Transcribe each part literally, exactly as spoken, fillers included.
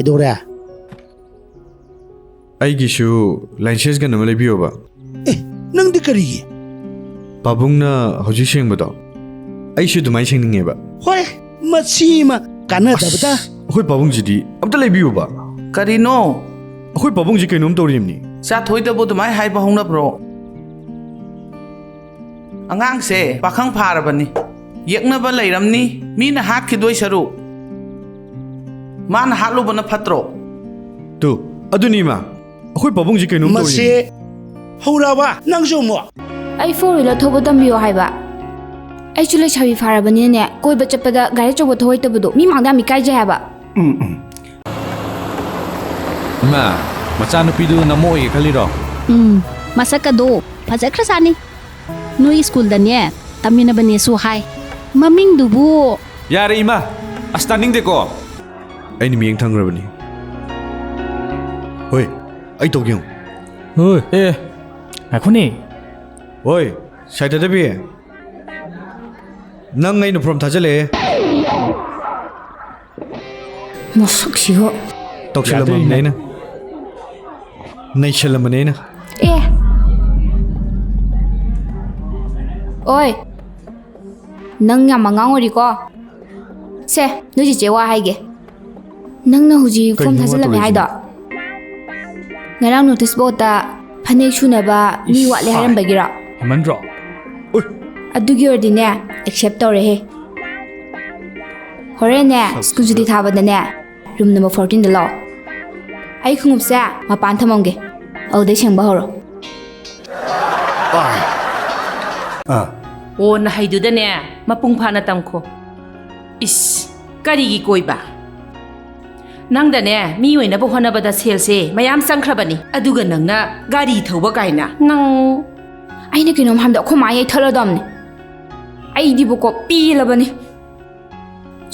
ꯀꯩꯗꯧꯔꯦ? ꯑꯩꯒꯤꯁꯨ ꯂꯥꯏꯟꯁꯦꯁ ꯒꯟ ꯑꯃ ꯂꯩꯕꯤꯌꯣꯕ꯫ ꯑꯦ, ꯅꯪꯗꯤ ꯀꯔꯤꯒꯤ? ꯄꯥꯕꯨꯡꯅ ꯍꯧꯖꯤꯛ ꯁꯦꯡꯕꯗꯣ, ꯑꯩꯁꯨ ꯑꯗꯨꯃꯥꯏꯅ ꯁꯦꯡꯅꯤꯡꯉꯦꯕ꯫ ꯍꯣꯏ, ꯃꯁꯤꯃ ꯀꯥꯟꯅꯗꯕꯗ꯫ ꯑꯁ, ꯑꯩꯈꯣꯏ ꯄꯥꯕꯨꯡꯁꯤꯗꯤ ꯑꯝꯇ ꯂꯩꯕꯤꯌꯨꯕ꯫ ꯀꯔꯤꯅꯣ? ꯑꯩꯈꯣꯏ ꯄꯥꯕꯨꯡꯁꯤ ꯀꯩꯅꯣꯝ ꯇꯧꯔꯤꯕꯅꯤ꯫ ꯆꯥꯊꯣꯏꯗꯕꯨ ꯑꯗꯨꯃꯥꯏꯅ ꯍꯥꯏꯕ ꯍꯧꯅꯕ꯭ꯔꯣ? ꯑꯉꯥꯡꯁꯦ ꯄꯥꯈꯪ ꯐꯥꯔꯕꯅꯤ꯫ ꯌꯦꯛꯅꯕ ꯂꯩꯔꯝꯅꯤ꯫ ꯃꯤꯅ ꯍꯥꯠꯈꯤꯗꯣꯏ ꯁꯔꯨꯛ ꯃꯥꯅ ꯍꯥꯠꯂꯨꯕꯅ ꯐꯠꯇ꯭ꯔꯣ? ꯇꯨ, ꯑꯗꯨꯅꯤ ꯏꯃꯥ꯫ ꯑꯩꯈꯣꯏ ꯄꯥꯕꯨꯡꯁꯤ ꯀꯩꯅꯣꯝ ꯇꯧꯔꯤ꯫ ꯃꯁꯤ ꯍꯧꯔꯕ ꯅꯪꯁꯨ ꯑꯃꯨꯛ? ꯑꯩ ꯐꯣꯔ ꯋꯤꯂꯔ ꯊꯧꯕ ꯇꯝꯕꯤꯌꯣ ꯍꯥꯏꯕ꯫ ꯑꯩꯁꯨ ꯂꯩꯁꯥꯕꯤ ꯐꯥꯔꯕꯅꯤꯅꯅꯦ, ꯀꯣꯏꯕ ꯆꯠꯄꯗ ꯒꯥꯔꯤ ꯑꯆꯧꯕ ꯊꯧ ꯍꯩꯇꯕꯗꯣ ꯃꯤ ꯃꯥꯡꯗ ꯌꯥꯝ ꯏꯀꯥꯏꯖꯩ ꯍꯥꯏꯕ꯫ ꯎꯝ, ꯎꯝ꯫ ꯏꯃꯥ, ꯃꯆꯥꯅꯨꯄꯤꯗꯨ ꯅꯃꯣ ꯑꯣꯏꯒꯦ ꯈꯜꯂꯤꯔꯣ? ꯎꯝ, ꯃꯁꯛꯀꯗꯣ ꯐꯖꯈ꯭ꯔꯖꯥꯠꯅꯤ꯫ ꯅꯣꯏ ꯁ꯭ꯀꯨꯜꯗꯅꯦ ꯇꯝꯃꯤꯟꯅꯕꯅꯦꯁꯨ ꯍꯥꯏ꯫ ꯃꯃꯤꯡꯗꯨꯕꯨ꯫ ꯌꯥꯔꯦ ꯏꯃꯥ, ꯑꯁ, ꯇꯥꯅꯤꯡꯗꯦꯀꯣ꯫ ꯑꯩꯅ ꯃꯤꯠꯌꯦꯡ ꯊꯝꯈ꯭ꯔꯕꯅꯤ꯫ ꯍꯣꯏ, ꯑꯩ ꯇꯧꯒꯦ ꯌꯦꯡꯉꯨ꯫ ꯍꯣꯏ꯫ ꯑꯦ, ꯉꯥꯏꯈꯣꯅꯦ꯫ ꯍꯣꯏ, ꯁꯥꯏ ꯊꯥꯗꯕꯤ꯫ ꯅꯪ ꯑꯩꯅ ꯐꯣꯔꯝ ꯊꯥꯖꯤꯜꯂꯛꯑꯦ꯫ ꯃꯁꯛꯁꯤꯒ꯫ ꯇꯧꯁꯜꯂꯝꯃꯕꯅꯦ ꯌꯥꯗꯣꯏꯅꯦ꯫ ꯑꯩꯅ꯫ ꯅꯩꯁꯜꯂꯝꯕꯅꯦ ꯑꯩꯅ꯫ ꯑꯦ꯫ ꯑꯣꯏ꯫ ꯅꯪ ꯌꯥꯝ ꯑꯉꯥꯡ ꯑꯣꯏꯔꯤꯀꯣ꯫ ꯁꯦ, ꯅꯣꯏ ꯆꯤꯆꯦ ꯋꯥ ꯍꯥꯏꯒꯦ꯫ ꯅꯪꯅ ꯍꯧꯖꯤꯛ ꯐꯣꯝ ꯀꯩꯅꯣ ꯊꯥꯖꯤꯜꯂꯝꯃꯦ ꯇꯧꯔꯤꯁꯤꯅ? ꯍꯥꯏꯗꯣ? ꯉꯔꯥꯡ ꯅꯣꯇꯤꯁ ꯕꯣꯔꯗꯇ ꯐꯅꯦꯛ ꯁꯨꯅꯕ ꯃꯤ ꯏꯁ, ꯋꯥꯠꯂꯦ ꯍꯥꯏꯔꯝꯕꯒꯤꯔꯣ? ꯍꯦꯟꯃꯟꯗ꯭ꯔꯣ? ꯎꯏ꯫ ꯑꯗꯨꯒꯤ ꯑꯣꯏꯔꯗꯤꯅꯦ, ꯑꯦꯛꯁꯦꯞ ꯇꯧꯔꯦꯍꯦ꯫ ꯍꯣꯔꯦꯟꯅꯦ, ꯁꯛꯁꯤꯒ꯫ ꯁ꯭ꯀꯨꯜ ꯁꯨꯇꯤ ꯊꯥꯕꯗꯅꯦ, ꯔꯨꯝ ꯅꯝꯕꯔ ꯐꯣꯔꯇꯤꯟꯗ ꯂꯥꯛꯑꯣ꯫ ꯑꯩ ꯈꯣꯡꯎꯞꯁꯦ ꯃꯄꯥꯟ ꯊꯝꯃꯝꯒꯦ, ꯑꯗꯨꯗꯩ ꯁꯦꯡꯕ ꯍꯧꯔꯣ꯫ ꯑꯥ꯫ ꯑꯥ꯫ ꯑꯣ, ꯅꯍꯩꯗꯨꯗꯅꯦ, ꯃꯄꯨꯡ ꯐꯥꯅ ꯇꯝꯈꯣ꯫ ꯏꯁ, ꯀꯔꯤꯒꯤ ꯀꯣꯏꯕ? ꯅꯪꯗꯅꯦ, ꯃꯤ ꯑꯣꯏꯅꯕ ꯍꯣꯠꯅꯕꯗ ꯁꯦꯜꯁꯦ ꯃꯌꯥꯝ ꯆꯪꯈ꯭ꯔꯕꯅꯤ, ꯑꯗꯨꯒ ꯅꯪꯅ ꯒꯥꯔꯤ ꯊꯧꯕ ꯀꯥꯏꯅ꯫ ꯅꯪ, ꯑꯩꯅ ꯀꯩꯅꯣꯝ ꯍꯥꯏꯕꯗ ꯑꯩꯈꯣꯏ ꯃꯥ ꯌꯩꯊꯠꯂꯗꯝꯅꯤ꯫ ꯑꯩꯗꯤꯕꯀꯣ, ꯄꯦꯜꯂꯕꯅꯤ꯫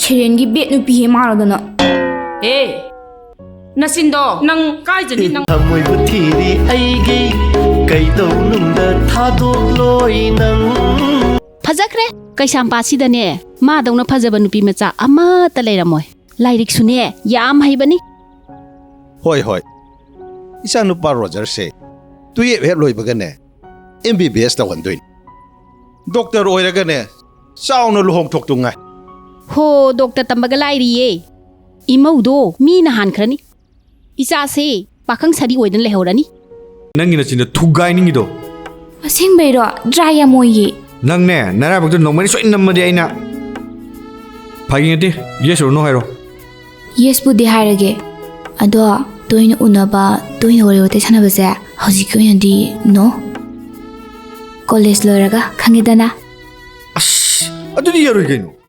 ꯁꯦꯔꯦꯟꯒꯤ ꯕꯦꯠ ꯅꯨꯄꯤ ꯍꯦꯛ ꯃꯥꯜꯂꯗꯅ꯫ ꯑꯦ, ꯅꯆꯤꯟꯗꯣ ꯅꯪ ꯀꯥꯏꯖꯅꯤ ꯅꯪ꯫ ꯊꯃꯣꯏꯕꯨ ꯊꯤꯔꯤ ꯑꯩꯒꯤ, ꯀꯩꯗꯧꯅꯨꯡꯗ ꯊꯥꯗꯣꯛꯂꯣꯏ ꯅꯪ꯫ ꯐꯖꯈ꯭ꯔꯦ꯫ ꯀꯩꯁꯥꯝꯄꯥꯠꯁꯤꯗꯅꯦ, ꯃꯥꯗꯧꯅ ꯐꯖꯕ ꯅꯨꯄꯤ ꯃꯆꯥ ꯑꯃꯠꯇ ꯂꯩꯔꯝꯃꯣꯏ꯫ ꯂꯥꯏꯔꯤꯛꯁꯨꯅꯦ, ꯌꯥꯝ ꯍꯩꯕꯅꯤ꯫ ꯍꯣꯏ, ꯍꯣꯏ꯫ ꯏꯆꯥꯅꯨꯄꯥ ꯔꯣꯖꯔꯁꯦ ꯇꯨꯌꯦꯞ ꯍꯦꯛ ꯂꯣꯏꯕꯒꯅꯦ ꯑꯦꯝ ꯕꯤ ꯕꯤ ꯑꯦꯁ ꯇꯧꯍꯟꯗꯣꯏꯅꯤ꯫ ꯗꯣꯛꯇꯔ ꯑꯣꯏꯔꯒꯅꯦ ꯆꯥꯎꯅ ꯂꯨꯍꯣꯡ ꯊꯣꯛꯇꯨꯉꯥꯏ꯫ ꯍꯣ, ꯗꯣꯛꯇꯔ ꯇꯝꯕꯒ ꯂꯥꯏꯔꯤꯌꯦ꯫ ꯏꯃꯧꯗꯣ ꯃꯤꯅ ꯍꯥꯟꯈ꯭ꯔꯅꯤ꯫ ꯏꯆꯥꯁꯦ ꯄꯥꯈꯪ ꯁꯥꯔꯤ ꯑꯣꯏꯗꯅ ꯂꯩꯍꯧꯔꯅꯤ꯫ ꯅꯪꯒꯤ ꯅꯆꯤꯟꯗꯣ ꯊꯨꯒꯥꯏꯅꯤꯡꯉꯤꯗꯣ꯫ ꯑꯁꯦꯡꯕꯩꯔꯣ? ꯗ꯭ꯔꯥꯏ ꯌꯥꯝ ꯑꯣꯏꯌꯦ꯫ ꯅꯪꯅꯦ ꯅꯔꯥꯏꯕꯛꯇ ꯅꯣꯡꯃꯩꯅ ꯁꯣꯏ ꯅꯝꯃꯗꯤ ꯑꯩꯅ ꯐꯥꯒꯤ ꯅꯠꯇꯦ꯫ Yes or no ꯍꯥꯏꯔꯣ꯫ ꯌꯦꯁꯄꯨꯗꯤ ꯍꯥꯏꯔꯒꯦ, ꯑꯗꯣ ꯇꯣꯏꯅ ꯎꯅꯕ, ꯇꯣꯏꯅ ꯋꯥꯔꯤ ꯋꯥꯇꯥꯏ ꯁꯥꯟꯅꯕꯁꯦ ꯍꯧꯖꯤꯛꯀꯤ ꯑꯣꯏꯅꯗꯤ ꯅꯣ꯫ ꯀꯣꯂꯦꯖ ꯂꯣꯏꯔꯒ ꯈꯪꯉꯦꯗꯅ꯫ ꯑꯁ, ꯑꯗꯨꯗꯤ ꯌꯥꯔꯣꯏ ꯀꯩꯅꯣ꯫